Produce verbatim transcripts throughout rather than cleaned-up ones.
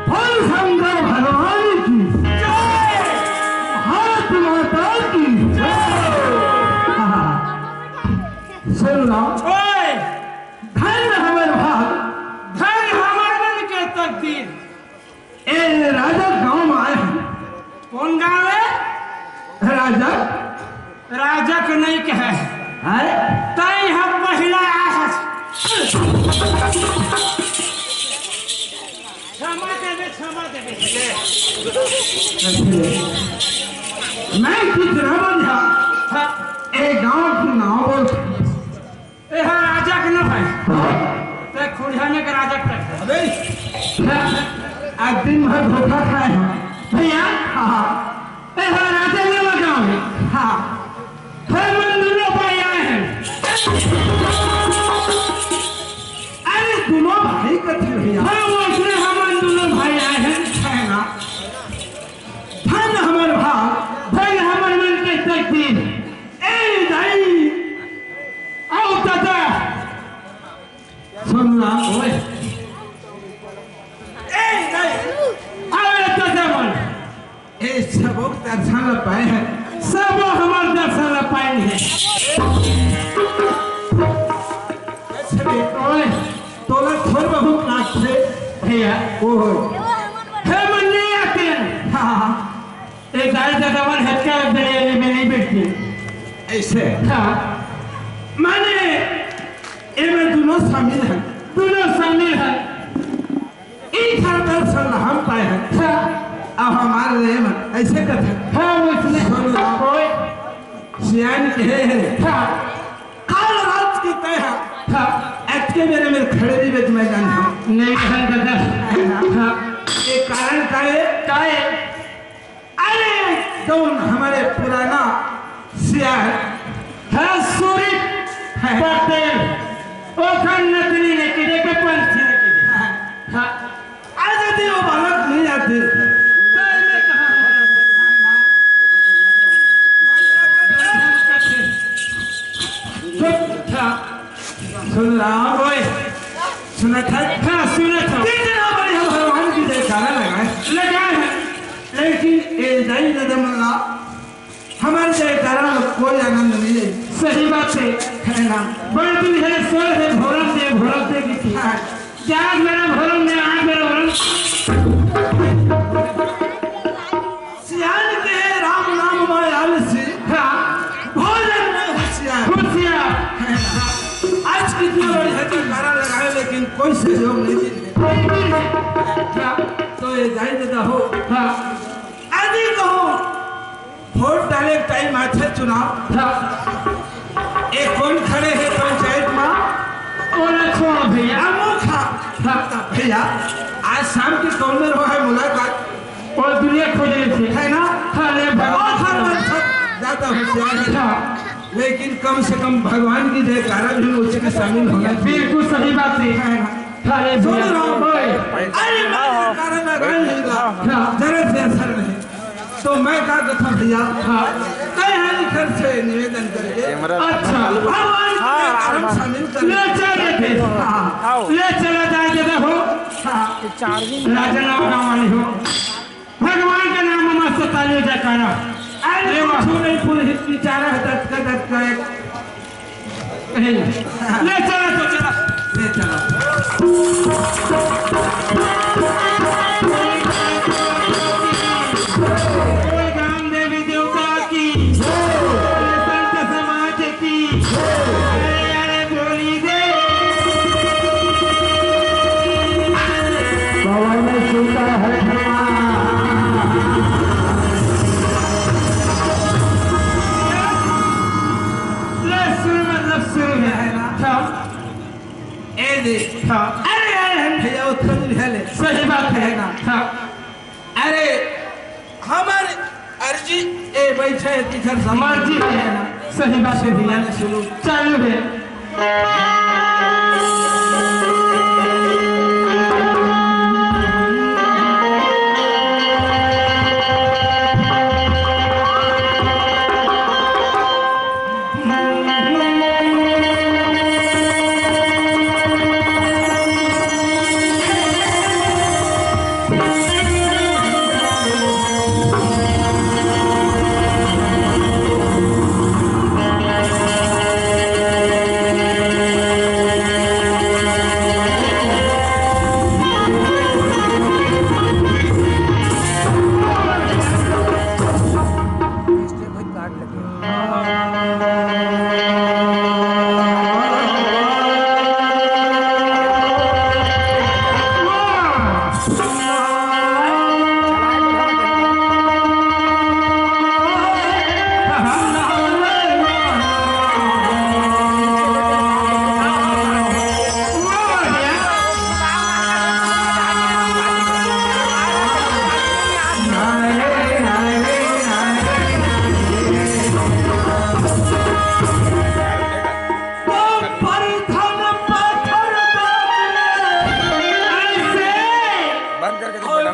बोल शंकर भगवान की जय। भारत माता की जय। सुन लो। ओए। धन हमर भाग। धन हमर मन के तकदीर। ए राजा गांव में आए हैं। कौन गांव है? राजा। राजा के नहीं कहे। हैं? तई हम पहिला आए हैं। क्षमा देवे, क्षमा देवे। मैं कितना बंधा। हाँ। ए गांव के नाम बोल। ए हा राजा के न भाई। हाँ। ते खुरियाने के राजा के। अबे। हाँ। आज दिन भर धोखा खाए हैं। भैया। हाँ। ए हा राजा ने लगाओ। हाँ। हमन दुनों भाई आए हैं। अरे दुनों भाई कथे भैया। हाँ, वो इसने हमन दुनों भाई आए हैं। है ना? धन हमर भाग, धन हमर मन के तकदीर। ए दाई, आओ दादा। सुन ना, ओए। ए दाई, आओ दादा मन। ए सबो दर्शन ल पाए हैं। सबो हमर दर्शन ल पाए हैं। अच्छा बे, ओए। तोला थोर बहुत लागथे। भैया। ओ हो। हे मन नहीं आते हैं। हाँ, हाँ। ए दाई दादा मन हटका बेले में नहीं बैठते। ऐसे? हाँ। माने, ए में दोनों शामिल हैं। दोनों शामिल हैं। ई घर दर्शन हम पाए हैं। हाँ। अब हमारे लिए मन ऐसे कथे। हाँ, वो इसने सुन लो। ओए। सियान के है। हाँ। काल रात के तय है। हाँ। अतके बेरे मेरे खड़े नहीं बेच मैं जानता हूँ। नहीं कहन दादा। हाँ। ये कारण का है? का है? अरे, जौन हमारे पुराना सियार है, सूरी है। पटेल, ओखन नतनी ने किरे के पंथी ने किरे। हाँ। हाँ। आज यदि वो बालक नहीं आते, तो मैं कहाँ होता? चुप था। सुन रहा हूँ। ओए। सुनत हस? हाँ, सुनत हँव। कितना बढ़िया भगवान के जयकारा लगाए। लगाए हे। लेकिन ए दाई ददा मन ला हमर जयकारा में कोई आनंद नहीं हे। सही बात हे। हे ना? बड़ दिन हे, सोए हे, भोरम दे, भोरम दे की थी। हाँ। जाग मेरा भोरम दे, आग मेरा भोरम। सियान के राम नाम माय आलसी, हाँ। भोजन में होशियार। होशियार। हे ना? आज कितना बड़ी जयकारा लगाए, लेकिन कोई सहयोग नहीं मिले। नहीं मिले। हाँ। तो ए दाई ददा हो। हाँ। आदि कहो, वोट डाले के टाइम आथे चुनाव। हाँ। ए कोन खड़े हे पंचायत मा? ओला छोड़ भैया। अमुक हा। हाँ। भैया, आज शाम के कौन मेर होहे मुलाकात? वो दुनिया खोज रही थी। हे ना? हाँ, ले भगवान। बहुत हर बार सब ज्यादा होशियार हे। हाँ। लेकिन कम से कम भगवान की जयकारा भी उसी में शामिल होना चाहिए। बिल्कुल सही बात हे। हे ना? हाँ, ले सुन भैया। रहा हूँ। ओए। अरे, मैं जयकारा लगा नहीं रहा। हाँ। जरा से असर नहीं। तो मैं का कथा भैया, हाँ। तय है घर से निवेदन करके कैमरा अच्छा। भगवान के कार्यक्रम शामिल कर ले चल रे। हाँ। ले चला जाए जगह हो। हाँ। राजा नाम नाम वाली हो। भगवान के नाम में मस्त ताली जयकारा। अरे ले वाह। कुछ नहीं, पुरोहित बेचारा है, दत्त का, दत्त का एक ले चला तो चला। ले चला। बोल ग्राम देवी देवता की, बोल संत समाज की। अरे, अरे, बोली दे। पवन सुत हनुमान। ले, शुरू मतलब शुरू हे। हे ना? हाँ। ए दे। हाँ। अरे यार, हम भैया उत्पन्न भी है ले। सही बात हे। हे ना? हाँ। अरे, हमर अर्जी, ए, बैठे, तिखर समझ मर्जी हे ना? सही बात हे भैया। शुरू। चालू हे। बंद करके दिखा दो।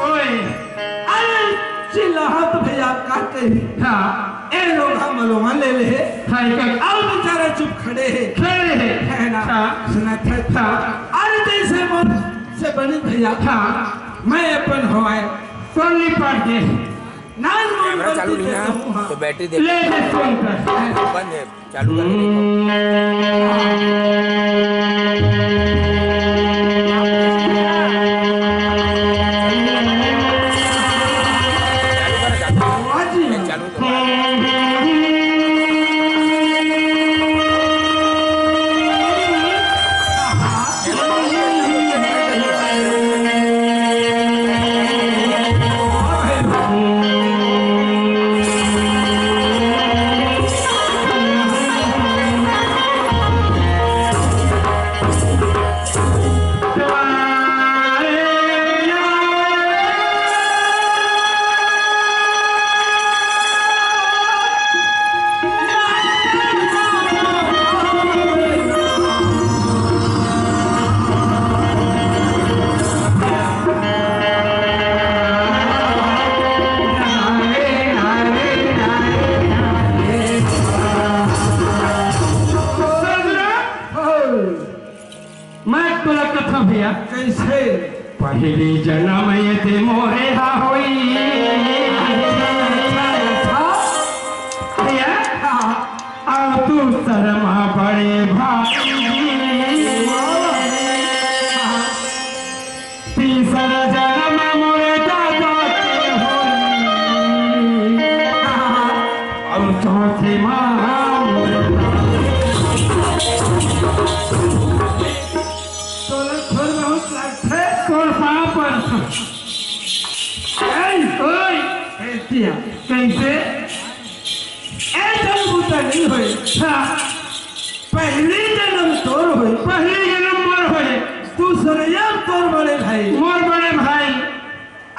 ओए, अरे चिल्लाहत भैया का कही? हाँ। ए लोग हम लोगन ले ले। हाँ, एक, एक। अउ बेचारा चुप खड़े हे। खड़े हे। हे ना? हाँ। सुनत हे? हाँ। अरे जैसे मन से बनी भैया। हाँ। मैं अपन हवाए। सुन ली पढ़ के। नान मन कैमरा चालू नहीं ना, तो बैटरी देख। ले ले सुन कर। बंद है, चालू करके देखो। मैं तोला कथा भैया। कइसे? पहिली जनम ये ते मोरे हा होई। अच्छा, अच्छा, अच्छा। भैया, हाँ। अउ दूसर मा बड़े भाई। तीसर जनम मोरे दादा के होई। अउ चौथे मा मोरे तोला थोर बहुत लागथे। तोर पाँव पर। ए, ओए। ए, दिया। कइसे? ए, जब बुता नहीं होए। हाँ। पहिली जनम तोर होए। पहिली जनम मोर होए। दूसरइया तोर बड़े भाई। मोर बड़े भाई।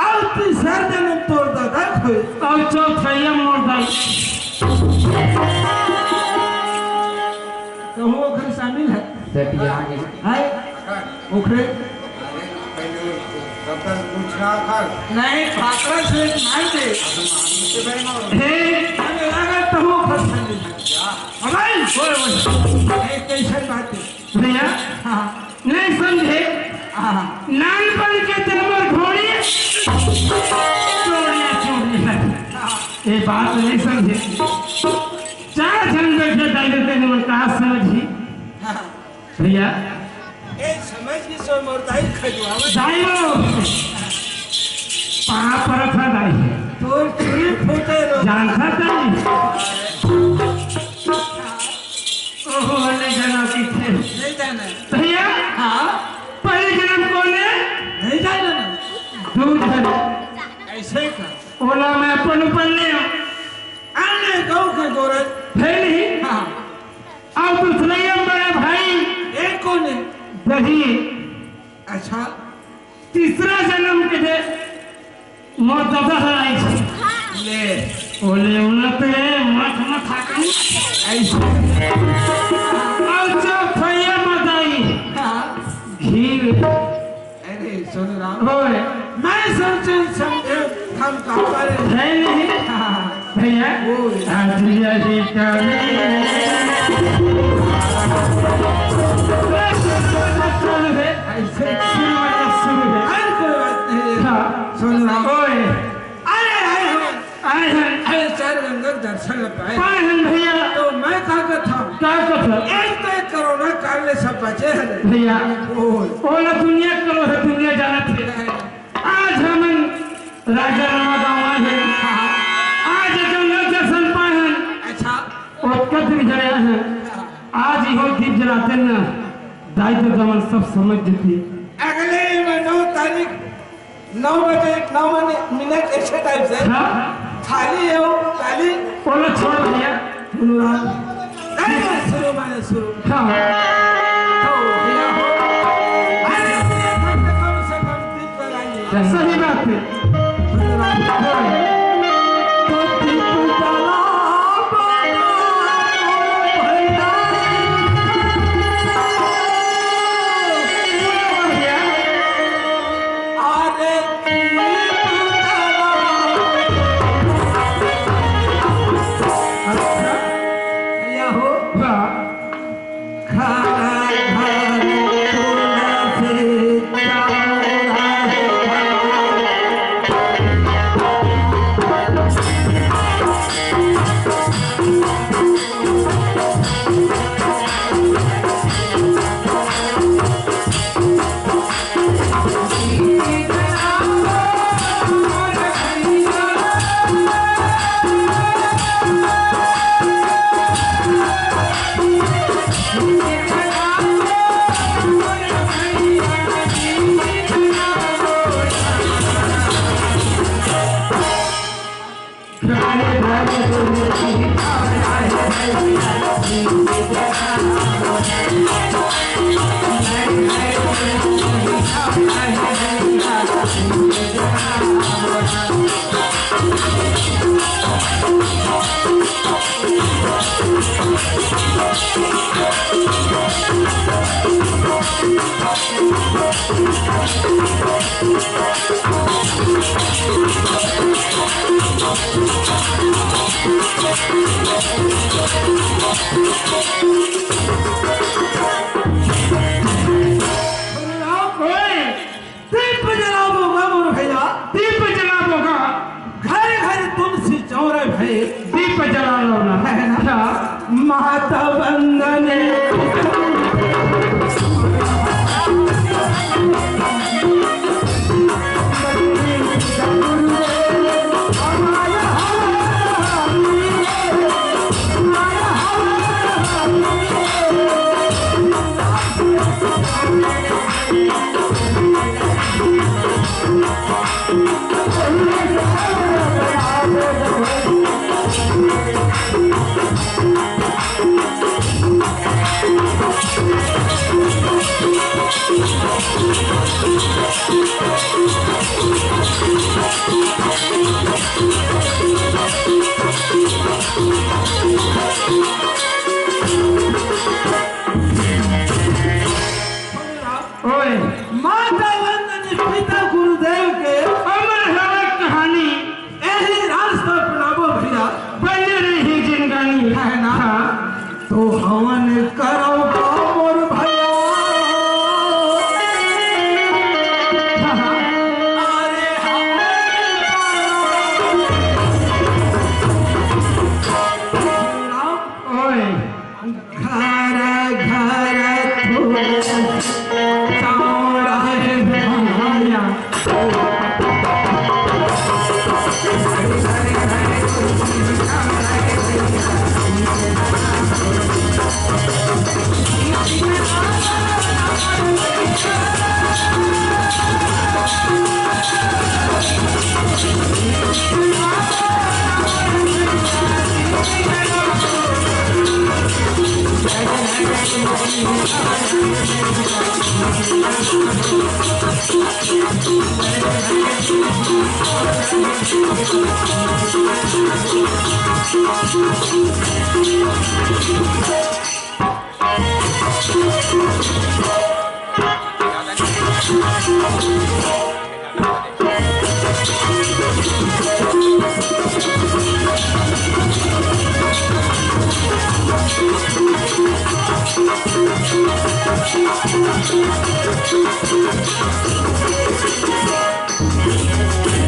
अउ तीसर जनम तोर दादा के होए। अउ चौथइया मोर दाई। कहूँ ओखर शामिल हे। बेटिया आगे। हाय, ओखरे। अरे, पहले डॉक्टर पूछ रहा था। नहीं, भाखरा से मार दे। हे। हमें लगा तो वो फंसा नहीं था। हमारी? बोल, बोल। ए, कैसन बात हे? भैया, हाँ। नहीं समझे? हाँ। नानपन के ते हमर घोड़ी, चोरिया, चोरिया। हाँ। ये बात नहीं समझे। चार झन बैठे दाई दे तेने मन का समझी? हाँ। भैया। ए, समझ के सो मोर दाई खजुआवत। दाई वो। पाँव परत हे दाई। तोर चुरी फूटे रो। जानता दाई। ओहो, नहीं जाना किथे। नहीं जाना। भैया। हाँ। पहिली जनम कोन हे? नहीं जाना ना। दूध हे। ऐसे का? ओला मैं अपन ऊपर ले आऊं। आने गऊ के गोरज। हे नहीं। हाँ। अउ दूसरइया बड़े भाई। ए कोन हे? दही। अच्छा। तीसरा जनम के दे मोर ददा हर आइस। ले। ओले उन्नत मत मत हाकन। ऐसे। अउ चौथइया मा दाई। हाँ। घी। अरे, सुन राम। ओए। मैं सोचे समझे हम काबर हे नहीं। हाँ। भैया, ओए। आज यही कमी। ऐसे। शुरू हे, शुरू हे। अरे, कोई बात नहीं। हाँ। सुन राम। ओए। अरे, आए हो। आए हन। अरे, चार गंगा के दर्शन ल पाए। पाए हन भैया। तो मैं का कथंव? का कथंव? एक तो एक कोरोना काल ले सब बचे हन। भैया। ओए। ओला दुनिया करो हे, दुनिया जानत हे। आज हमन राजा नवागांव आए हन। आज जंगल दर्शन पाए हन। अच्छा। ओतका दिन जड़े आए हन। आज इहो दीप जलाते न, दाई ददा मन सब समझ जथे। अगले में नौ तारीख नौ बजे, नौ मिनट ऐसे टाइप से। हाँ। खाली हे वो, खाली। ओला छोड़ भैया। नहीं, नहीं, शुरू माने शुरू। हाँ। तो भैया हो। अरे, कम से कम दीप जलाइए। सही बात हे। तो दीप जला पे जला लो ना। है ना? हाँ। माता वंदन। ओए। माता वंदन पिता गुरुदेव के अमर हवे कहानी। एही रास्ता अपनाबो भैया। बने रही जिंदगानी। है ना? हाँ। तो हवन करव का मोर भैया। हाँ, हाँ। अरे हवन करव। ओए। घर घर थोर चौराहे भैया।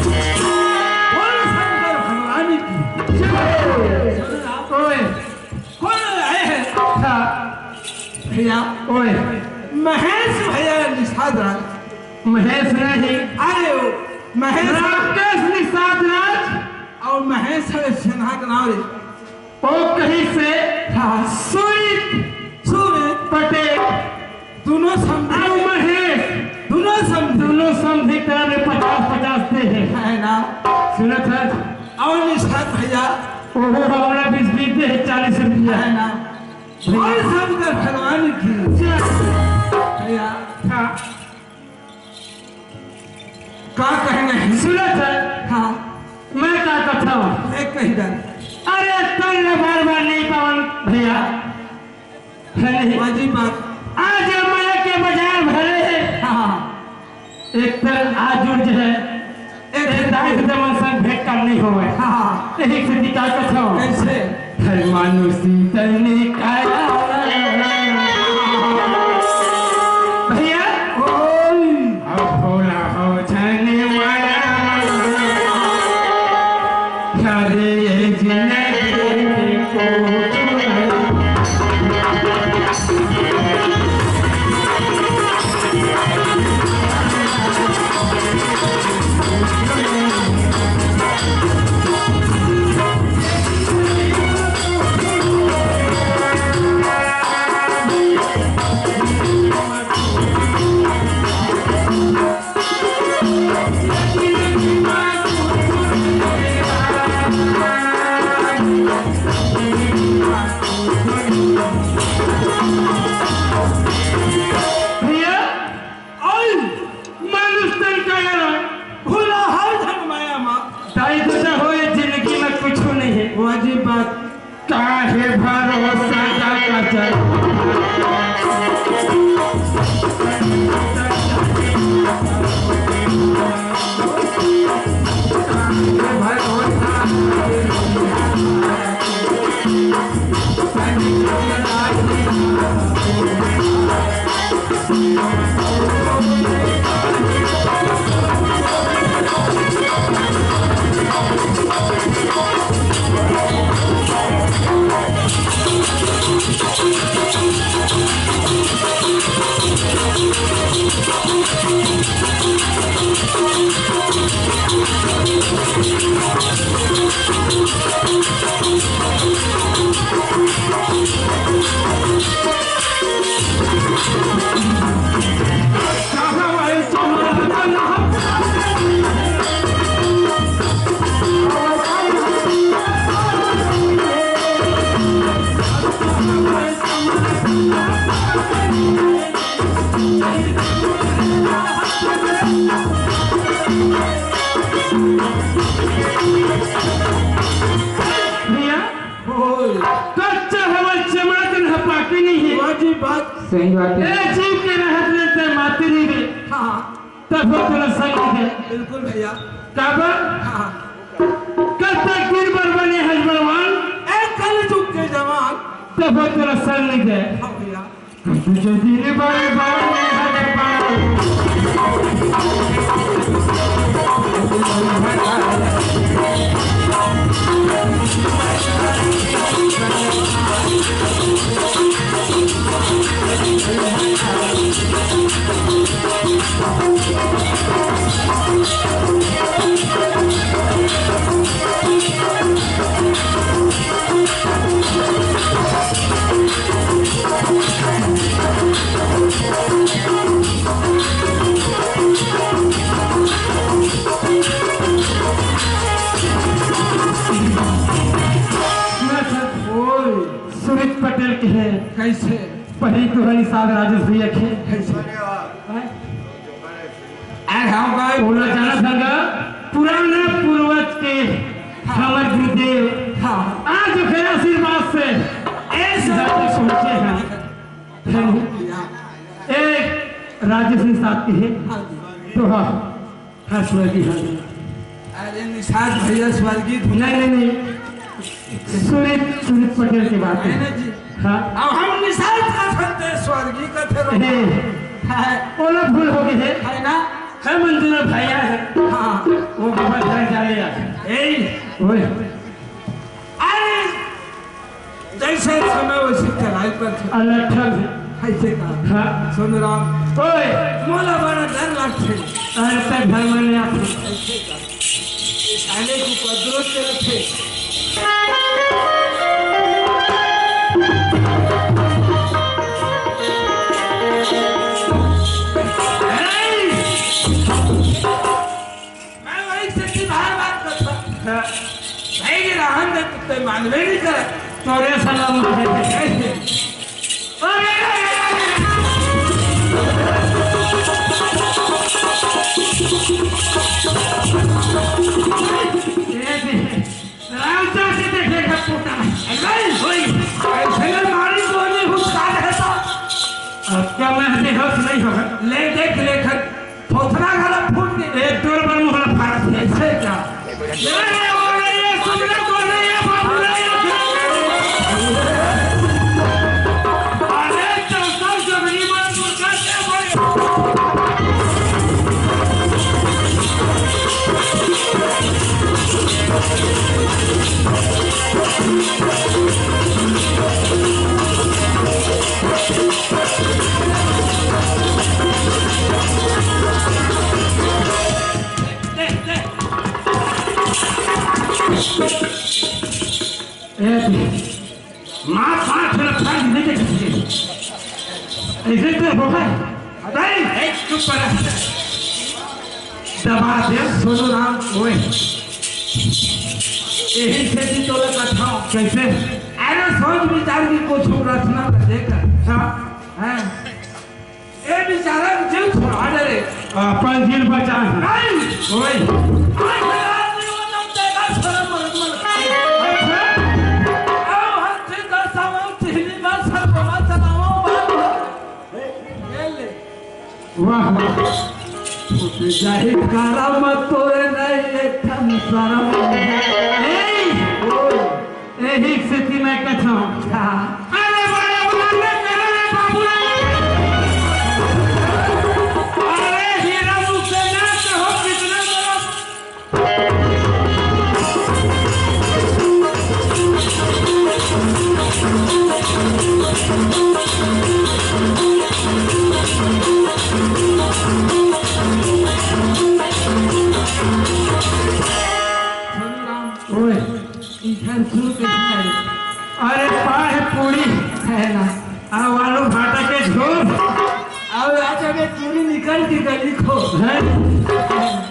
बोल शंकर भगवान की। ओए। कौन आए हैं? हाँ। भैया। ओए। महेश भैया निषाद राज। महेश नहीं। अरे ओ, महेश। राकेश निषाद राज। और महेश है सिन्हा के नाम रे। ओ कहीं से। हाँ। सुमित। सुमित। पटेल। दोनों समधी। और महेश। दोनों समधी। दोनों समधी करा में पचास पचास दे हैं। है ना? सुनत है? और निषाद भैया। ओहो, हमरा बीस बीस दे हैं, चालीस रुपया। है ना? और शंकर भगवान की। जय। भैया। हाँ। का कहना है? सुनत है? हाँ। मैं का कथा हूँ? मैं कही डाल। अरे, तन बार बार नहीं पावन भैया। है नहीं? वाजिब बात। आज माया के बाजार भरे है। हाँ, हाँ। एक तरह आज उठ है। एक एक दाई से मन संग भेंट करनी हो है। हाँ, हाँ। यही से दिक्कत हो। कैसे? हर मानुषी तन काया। भैया। ओए। अब भोला हो जाने वाला। सारे ये जिंदगी को भैया, आई। मानुष तन काया। भोला हर धन माया मा। दाई ददा होए जिंदगी में कुछ नहीं है। वाजिब बात। काहे भरोसा का कचर। भैया, ओए। कच्चा हवा चमड़ा के न पाके नहीं है। वाह जी, बात। सही बात है। ए जीव के रहत ले ते माते नहीं रे। हाँ। तब वो तोला संग नहीं दे। बिल्कुल भैया। काबर? हाँ। कब तक दिन भर बने हज भगवान? ए कलजुग के जवान। तब वो तोला संग नहीं दे। हाँ भैया। तुझे दिल भर भर में हर पल। सुमित पटेल के है। कैसे? पहली तो हनी साहब राजेश भैया के। कैसे? हैं? अरे हाँ भाई। ओला जाना संगा, पुराना पूर्वज के हमर गुरुदेव। हाँ। आज ओकर आशीर्वाद से ऐसा जाके पहुंचे हैं। हैं? ए, राजेश निषाद के है। हाँ जी। तो हाँ, हाँ, स्वर्गीय, हाँ। अरे निषाद भैया स्वर्गीय। नहीं, नहीं, नहीं। सुमित, सुमित पटेल की बात है। नहीं, नहीं जी। हाँ। अब हम निषाद का सुनते, स्वर्गीय का थे लोग। हे। है। ओला भूल हो गई है। है ना? है मंजुला भैया है। हाँ। वो बाबा घर जा लिया। ए। ओए। अरे, जैसे समय वैसे चलाई पर थे। अलग ढंग से। ऐसे कहा। हाँ। सुन राम। ओए। मोला बड़ा डर लगथे। अरे, तक घर में नहीं आते। ऐसे कहा। ये साले को पदरोज के रखे। मैं वही सेती बार बार करता। हाँ। भाई के रहन दे, कुत्ते मानवे नहीं करे। तोरे सलाम है। अरे, अरे, अरे, अरे। ये भी राजा से देखे का पोता। अरे, वही। ऐसे में मारी गोली घुस खा रहे तो। अब क्या मैं बेहोश नहीं होगा? ले देख, लेखक। थोथना घला फूट के एक तोर बर मुहला फारत हे। ऐसे क्या? अरे, ओ रे, ये सुन ले, बोल रे, ये बाबू रे, ये। अरे, चौथा जबरी मत मुर्गा क्या बोले? ए, माँ, पाँच मिनट फाड़ दे दे। ऐसे तो होगा। अरे, ए, चुप कर। दबा दे। सुनो राम, ओए। यही से भी तो लगा था। कैसे? अरे, सोच विचार की कुछ रचना कर देगा। हाँ। हैं? ए बेचारा के जेल छोड़ा दे रे। अपन जेल बचा है। नहीं। ओए। आज रात में वो लोग देगा शर्म मर्द मर्द। अच्छा। अब हम फिर दस सामान चिहली में सर बना चलाओ बात। ये ले। वाह, वाह। जाहिर कारा मत तोरे नहीं एक ठन शर्म। ए! ओए। एही सेती मैं कथौं। हाँ। अरे बड़े बड़े करे रे बाबू रे। अरे हीरा मुक्ते ना कहो कितना बड़ा। चूड़ी निकल के गली खो। हैं?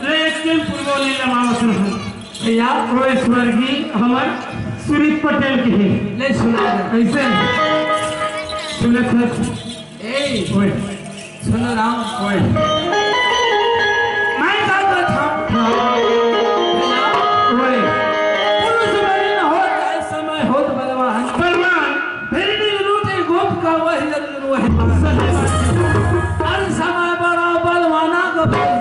ले, एक दिन पूर्व ले लमावत रहन। भैया, वो स्वर्गीय हमर सुनीत पटेल के हे। ले सुना दे। कैसे? सुनत हस? ए, ओए। सुनो राम। ओए। मैं का कहत हँव? हाँ। भैया, ओए। पुरुष बलि न होत, अस समय होत बलवान। बलवान। फिर भी लूटे गोप का वही अर्जुन वही बाण। सही बात। अस समय बड़ा बलवाना गोप।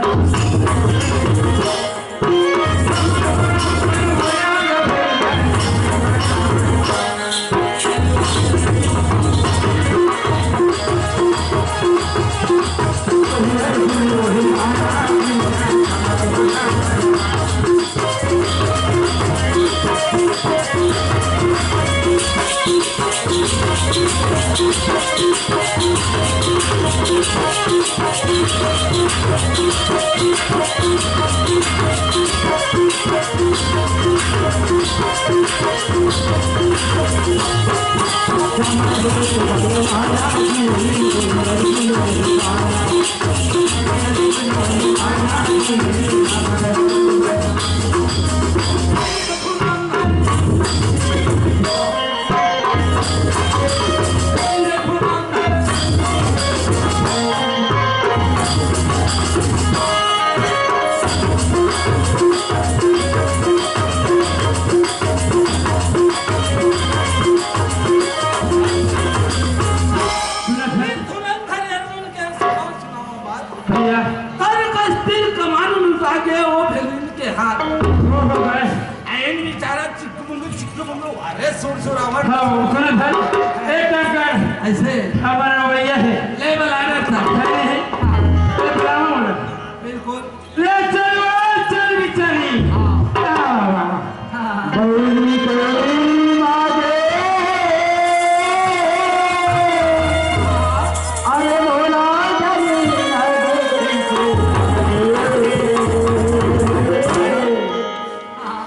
भैया। कर कस तीर कमान उनका के, वो फिर इनके हाथ। वो हो गए। एन बेचारा चिक्कू मुंडू, चिक्कू मुंडू, अरे सुर सुर आवत। हाँ, वो सुना था। एक काम कर। ऐसे। हमारा भैया है। ले बला रहा था। नहीं। ले बुलावा बोला। बिल्कुल। ले चल, चल बिचारी। हाँ। हाँ। हाँ। बउरी बउरी बाजे। अरे भोला जनी।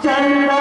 चंदा।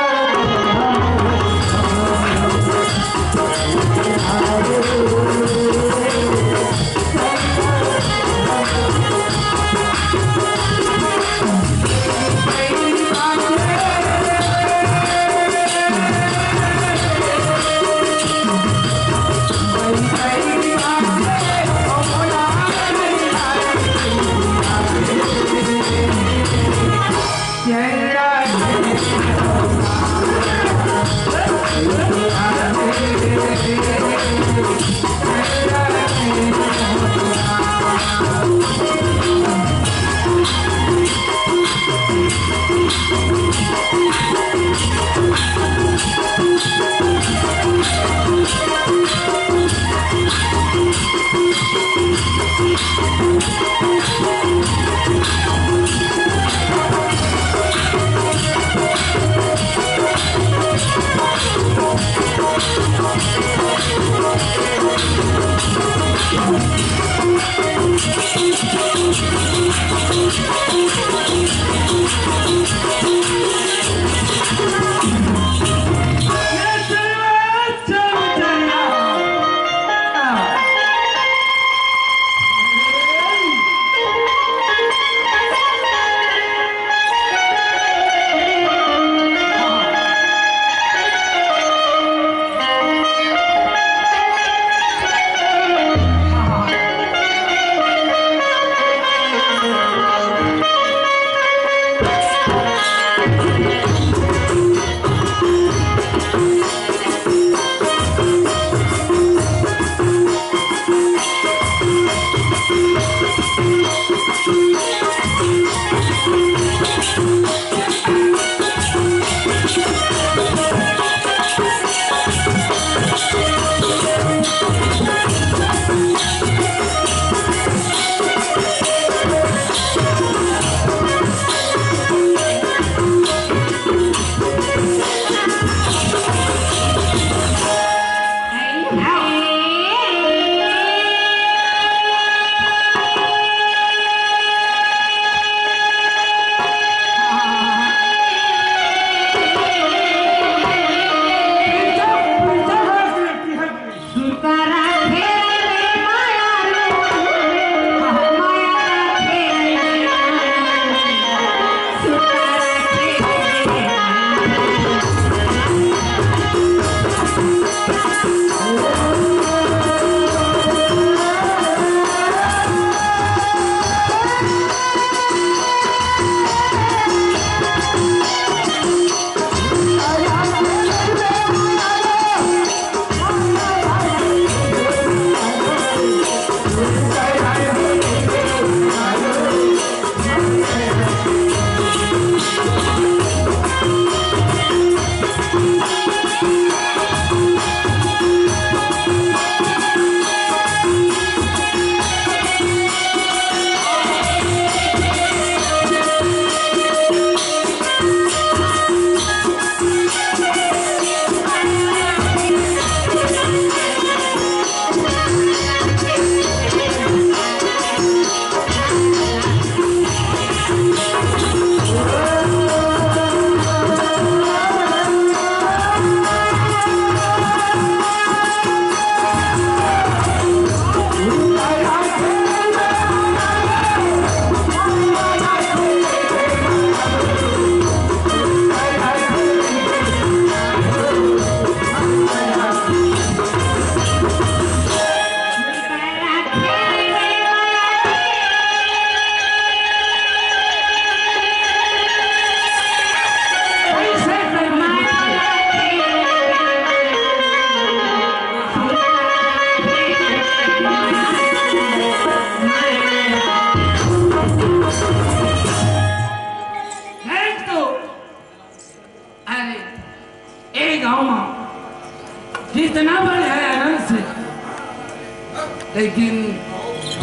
लेकिन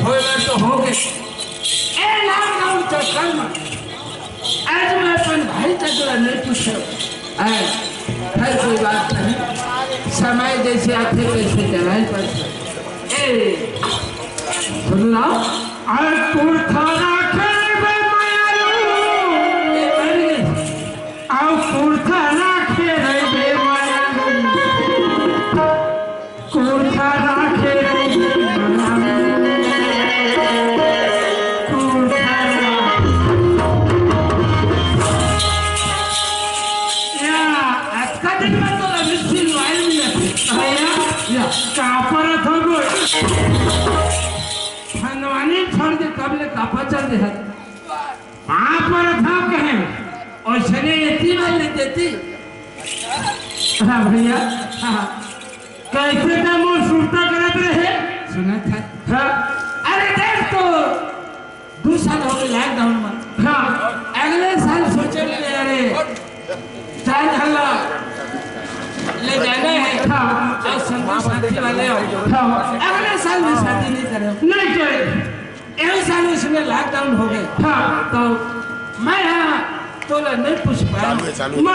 होय बर तो हो गए। ए लॉकडाउन चक्कर में आज मैं अपन भाई तक ला नहीं पूछे। आए, खैर कोई बात नहीं, समय जैसे आथे वैसे चलाए पड़थे। ए, सुन ला। अरे कुर्ता राखे रे बे मायालू। ए, अरे। आओ कुर्ता राखे रे बे मायालू। कुर्ता राखे रे बे मायालू। कुर्ता राखे। या, अतका दिन में तो रमेश सिंह वाइल मिले। भैया, या। कापर था कोई। धनवानी छोड़ के कब ले कापर चल दे है? कापर था कहे, और सने इतनी बार ले देती। हाँ भैया, हाँ। कैसे का मोर सुरता करत रहे? सुना था। हाँ। अरे देख तो, दू साल हो गए लॉकडाउन में। हाँ। अगले साल सोचे ले, अरे, चार हल्ला ले जाना है। हाँ। और संतोष साथी वाले हो। हाँ। अगले साल भी शादी नहीं करे। नहीं करे। एक साल उसमें लॉकडाउन हो गए। हाँ। तो मैं हाँ, तो नहीं पूछ पाया। चालू है, चालू है। मैं